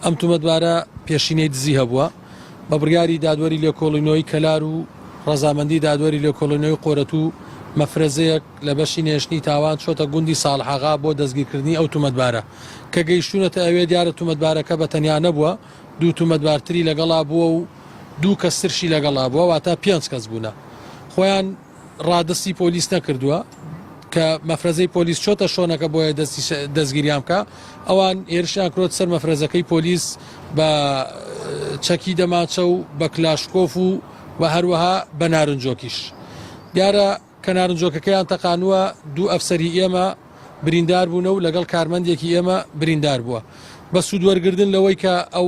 ئەم تومەتبارە پێشینەی دزی هەبووە، بە بڕیاری دادوەری لێکۆڵینەوەی کەلار و ڕەزامەندی دادوەری لێکۆڵینەوەی قۆرەتوو، مەفرەزەیەک لە بەشی نێشتنی تاوان چۆتە گوندی ساڵحاغا بۆ دەستگیرکردنی ئەو تومەتبارە. کە گەیشتوونەتە ئەوێ دیارە تومەتبارەکە بە تەنیا نەبووە، دوو تومەتبارتری لەگەڵا بووە و دوو کەس ترشی لەگەڵا بووە، واتە پێنج کەس بوونە. خۆیان ڕادەستی پۆلیس نەکردووە، کە مەفرەزەی پۆلیس چۆتە شۆنەکە بۆیە دەستی دەستگیریان بکا، ئەوان هێرشیان کرۆتە سەر مەفرەزەکەی پۆلیس بە چەکی دەمانچە و بە کلاشکۆف و و هەروەها بە نارنجۆکیش. دیارە کە نارنجۆکەکەیان تەقانووە دوو ئەفسەری ئێمە بریندار بوونە و لەگەڵ کارمەندێکی ئێمە بریندار بووە. بە سوودوەرگردن لەوەی کە ئەو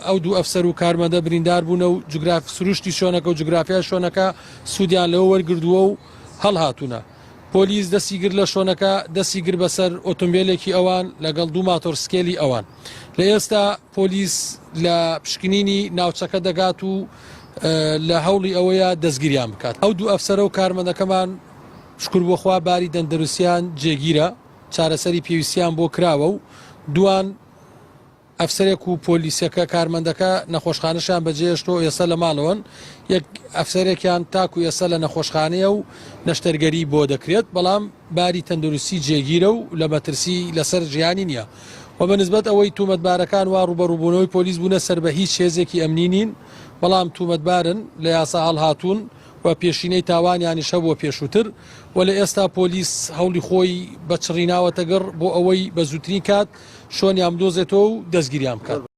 ئەو دوو ئەفسەر و کارمەندە بریندار بوونە و جوگراف سروشتی شۆنەکە و جوگرافیای شۆنەکە سوودیان لەوە وەرگردووە و هەڵهاتوونە. پۆلیس دەستی گرت لە شۆنەکە، دەستی گرت بەسەر ئۆتۆمبێلێکی ئەوان لەگەڵ دوو ماتۆرسکێلی ئەوان. لە ئێستا پۆلیس لە پشکنینی ناوچەکە دەگات و لە هەوڵی ئەوەیە دەستگیریان بکات. ئەو دوو ئەفسەرە و کارمەندەکەمان شوکر بۆ خوا باری دەندروستیان جێگیرە، چارەسەری پێویستیان بۆ کراوە و دووان ئەفسەرێک و پۆلیسەکە کارمەندەکە نەخۆشخانەشیان بەجێهێشتووە و ئێستا لە ماڵەوەن، یەک ئەفسەرێکیان تاکو ئێستا لە نەخۆشخانەیە و نەشتەرگەری بۆ دەکرێت، بەڵام باری تەندروستی جێگیرە و لە مەترسی لەسەر ژیانی نییە و بە نسبەت ئەوەی تومەتبارەکان وا ڕووبەڕووبوونەوەی پۆلیس بوونە سەر بە هیچ هێزێکی ئەمنی نین، بەڵام تومەتبارن لە یاسا هەڵهاتوون و پێشینەی تاوانیانیش هەبووە پێشووتر و لە ئێستا پۆلیس هەوڵی خۆی بە چڕی ناوەتە گڕ بۆ ئەوەی بە زووترین کات شۆنیان بدۆزێتەوە و دەستگیریان بکات.